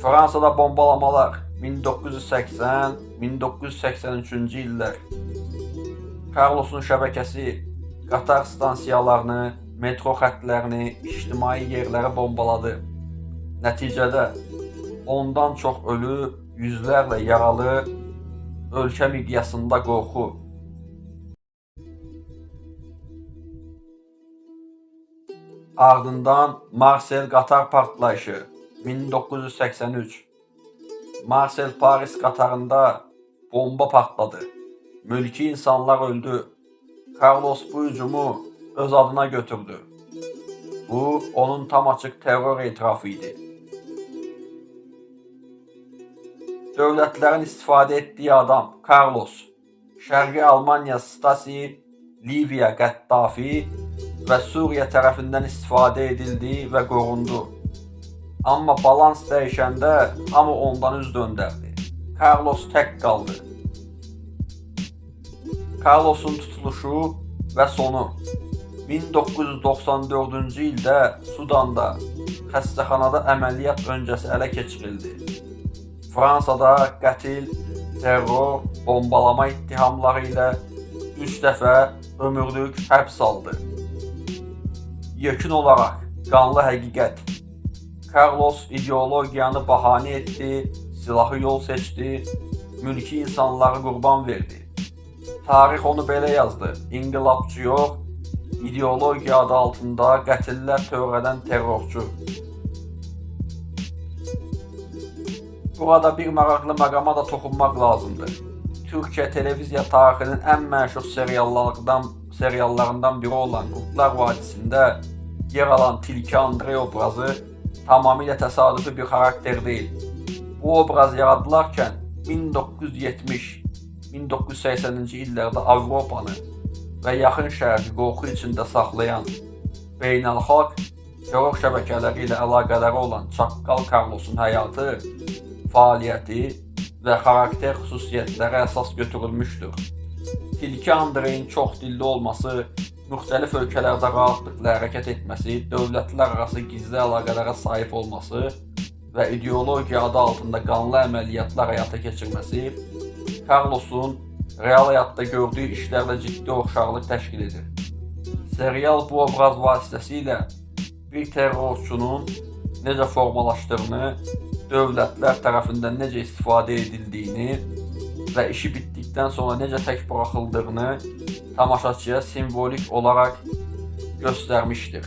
Fransada bombalamalar 1980-1983-cü illər. Carlosun şəbəkəsi qatar stansiyalarını, metro xəttlərini, ictimai yerləri bombaladı. Nəticədə ondan çox ölü, yüzlərlə yaralı, ölkə miqyasında qorxu. Ardından Marsel qatar partlayışı 1983. Marsel-Paris qatarında bomba partladı. Mülki insanlar öldü. Carlos bu hücumu öz adına götürdü. Bu, onun tam açıq terror etirafı idi. Dövlətlərin istifadə etdiyi adam Carlos, Şərqi Almaniya Stasi, Liviya Qəddafi və Suriya tərəfindən istifadə edildi və qorundu. Amma balans dəyişəndə hamı ondan üz döndərdi. Carlos tək qaldı. Carlosun tutuluşu və sonu. 1994-cü ildə Sudanda xəstəxanada əməliyyat öncəsi ələ keçirildi. Fransada qətil, terror, bombalama ittihamları ilə 3 dəfə ömürlük həbs aldı. Yekun olaraq qanlı həqiqət. Carlos ideologiyanı bahane etdi, silahı yol seçdi, mülki insanları qurban verdi. Tarix onu belə yazdı: İnqilabçı yox, ideologiya adı altında qətillər törədən terrorçu. Burada bir maraqlı məqama da toxunmaq lazımdır. Türkiyə televiziya tarixinin ən məşhur seriallarından biri olan Qurtlar Vadisində yer alan Tilki Andrey obrazı tamamilə təsadüfi bir xarakter deyil. Bu obraz yaradılarkən 1970-1980-ci illərdə Avropanı və Yaxın Şərqi qorxu içində saxlayan beynəlxalq terror şəbəkələri ilə əlaqələri olan Çaqqal Carlosun həyatı, fəaliyyəti və xarakter xüsusiyyətləri əsas götürülmüşdür. Tilki Andreyin çox dilli olması, müxtəlif ölkələrdə rahatlıqla hərəkət etməsi, dövlətlər arası gizli əlaqələrə sahib olması və ideologiya adı altında qanlı əməliyyatlar həyata keçirməsi Carlosun real həyatda gördüyü işlərlə ciddi oxşarlıq təşkil edir. Serial bu obraz vasitəsilə bir terrorçunun necə formalaşdığını, dövlətlər tərəfindən necə istifadə edildiyini və işi bitdikdən sonra necə tək buraxıldığını tamaşaçıya simvolik olaraq göstərmişdir.